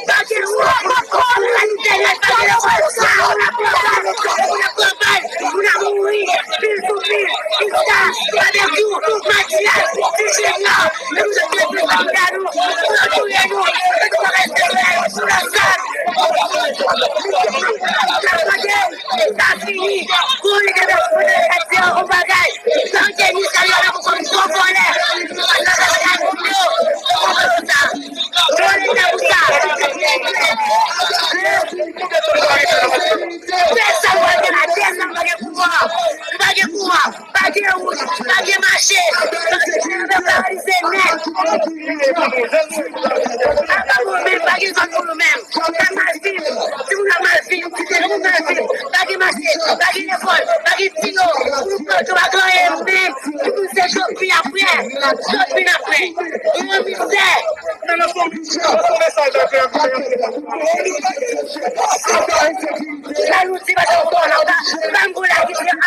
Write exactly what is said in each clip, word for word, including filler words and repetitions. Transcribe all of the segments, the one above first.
Pa gen wòch, pa gen wòch, pa gen wòch, moun ap pran bal, moun ap pran bal, moun ap mouri, pil sou pil, jiska, babekyou, matyas, ti jèn nan, men nou sot mete sou kouda nou, pou yo touye nou, nou pa rete frè, nou la sal. Sa fini, pou li te fè pou te di yon bagay, San tenis, sa yo la pou kòm gwo vòlè, nou pa sa sa moun yo, nou konprann sa. Yo leta pou sa. Pèsonn pa gen la, pèsonn pa gen pouvwa. Nou pa gen pouvwa, pa gen wout, pa gen mache. Nou paralize nèt. Apa nou menm, pa gen zòt pou nou menm. Sa mal viv, timoun yo mal viv, timoun mal viv. Pa gen mache, pa gen lekòl, pa gen tiyo. Pou nou pran tou pa gen anyen menm. Pou nou se chofin apre, chofin apre. Nou nan mizè. Jalouzi, pa gen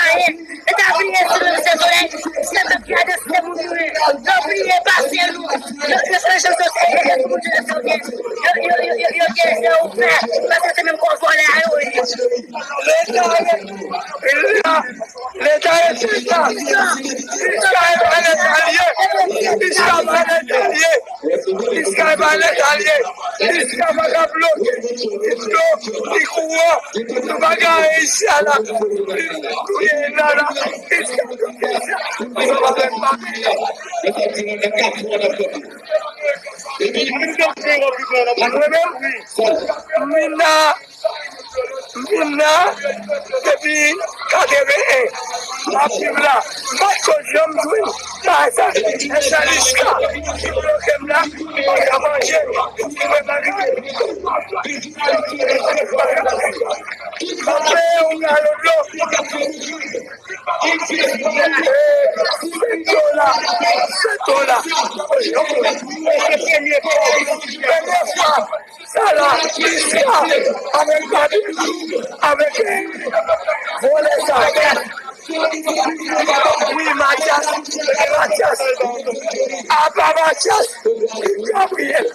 anyen. Leta bliye si nou se solèy, se pèp ki adrese moun nou ye. Yo bliye pase nou. Yo, yo se jan sou se moun nou ye. Yo, yo, yo, yo, yo gen se ouvè. Paske se menm kò vòlè a yo ye. Leta, leta, leta, leta, leta, leta, leta, leta, leta, leta, Iska pa nètalye. Iska pa nètalye. Iska pa ka bloke. Li dlo, li kouran. Nou pa ka isi a la. Li touye nana. Iska bloke sa. Mwen menm, wi. Mwen la. M vin la depi katreven en. M ap viv la. M pa t ko janm jwenn bagay sa. E sèl Iska ki bloke m la. M pa ka manje. Mwen pa rive. M ap peye yon galon dlo. Sèt dola. Sèt dola. Premye fwa. Sa la, Iska, avèk Babekyou, avèk vòlè sa. Wi, Matyas, Matyas. Apa Matyas, Gabriyèl.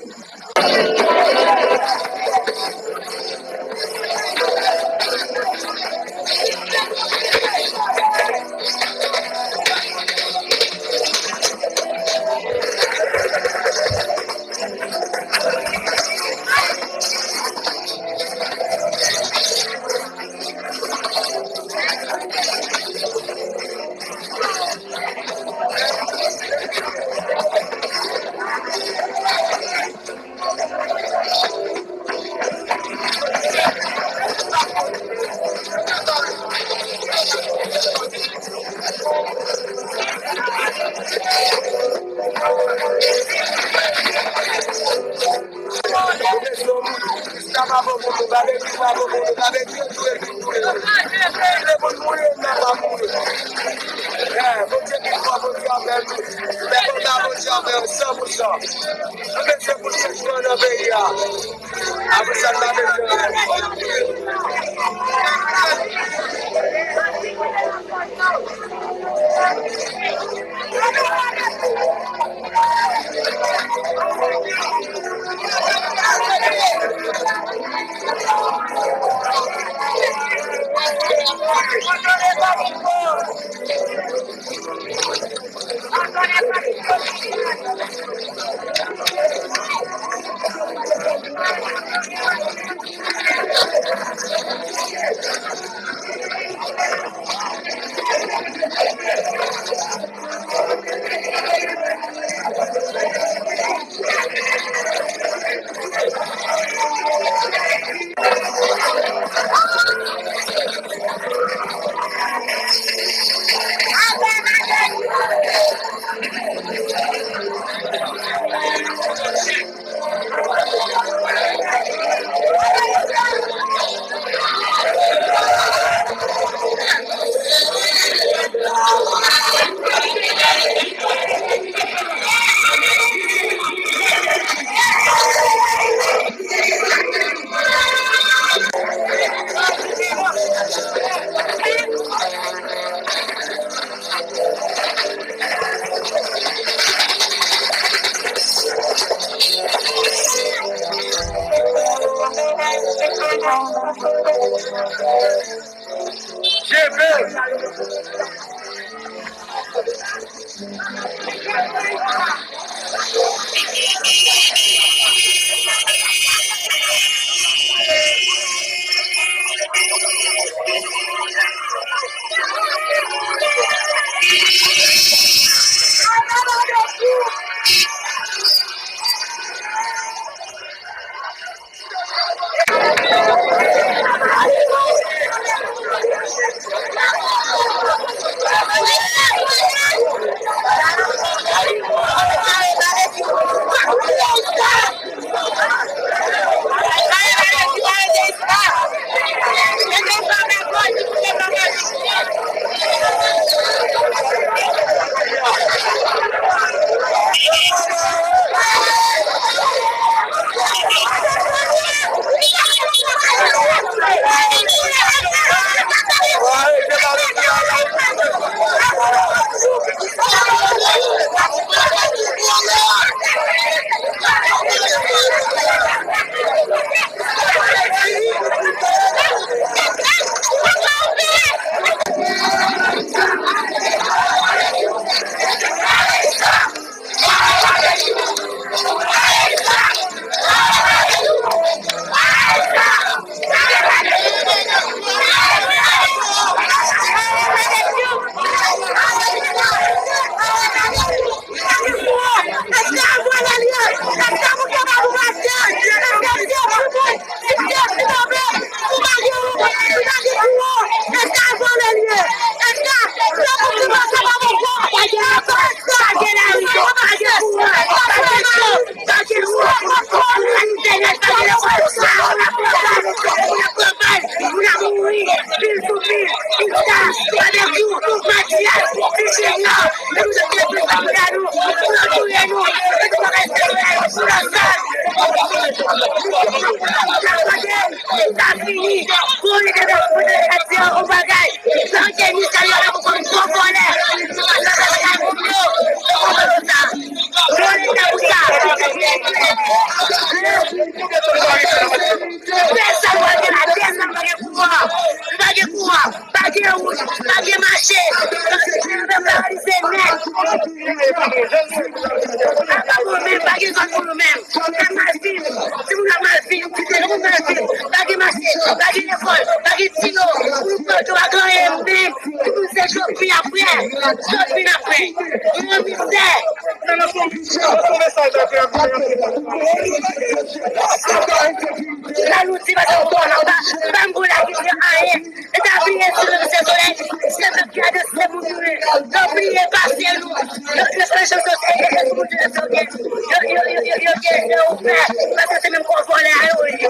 Sa pa bon pou nou, Babekyou pa bon pou nou, Babekyou touye, touye, touye. Touye moun mouri, moun pa mouri. Eh, Bondye pi fò, Bondye avè nou. Lè konsa, Bondye avè nou san pou san. Nou bezwen pou nou jwenn nan peyi a. Apre sa, n pa bezwen. Jeve. Sa fini. Kouri devan pou te ka di yon bagay. Jan ke Michel yo la pou konn gwo vòlè. Yo konn sa. Yo konn sa pou sa. Pèsonn pa gen la, pèsonn pa gen kouran. Pa gen kouran. Pa gen wout, pa gen mache. Pèp paralize nèt. Pa gen zòn pou nou menm. N ap mal viv. Timoun ap mal viv. Timoun mal viv. Pa gen mache, pa gen lekòl, pa gen dlo. Pou nou pran dlo, pa gen anyen menm. Pou nou se chofin apre. Chofin apre. Nou nan mizè. Sa nou di, paske w konnen, w pa, w pa m pou la ki di anyen. Leta bliye sou levanse solèy, se pèp ki adanse moun nou ye. Yo bliye pase nou. Yo, yo fè chanson, e, e, e, sou moun nou ye, yo, yo, yo, yo, yo, yo, yo fè, paske se menm gwo vòlè a yo ye.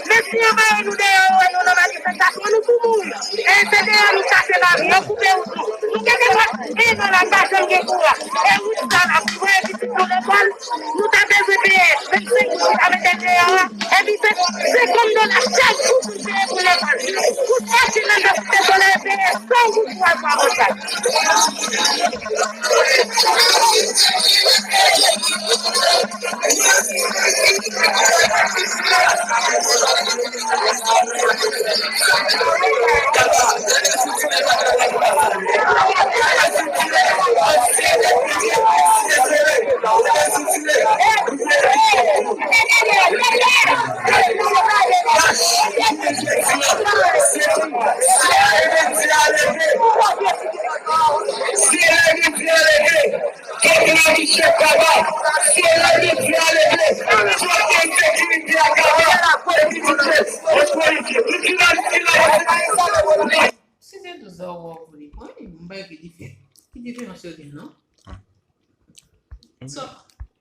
Men si yo mare nou deyò, yo wè nou nan manifestasyon, nou pou mouri. E se deyò nou chache lavi, yo koupe wout nou. Nou gentan pase en an la, n pa janm gen kouran. E wout sa la, pou voye pitit nou lekòl, nou ta bezwen peye vennsenk goud pou ta mete deyò a. Epi se senkant dola chak jou pou n peye pou lekòl. Pou sòti nan dlo, pou te sole, peye san goud pou al pran manjay.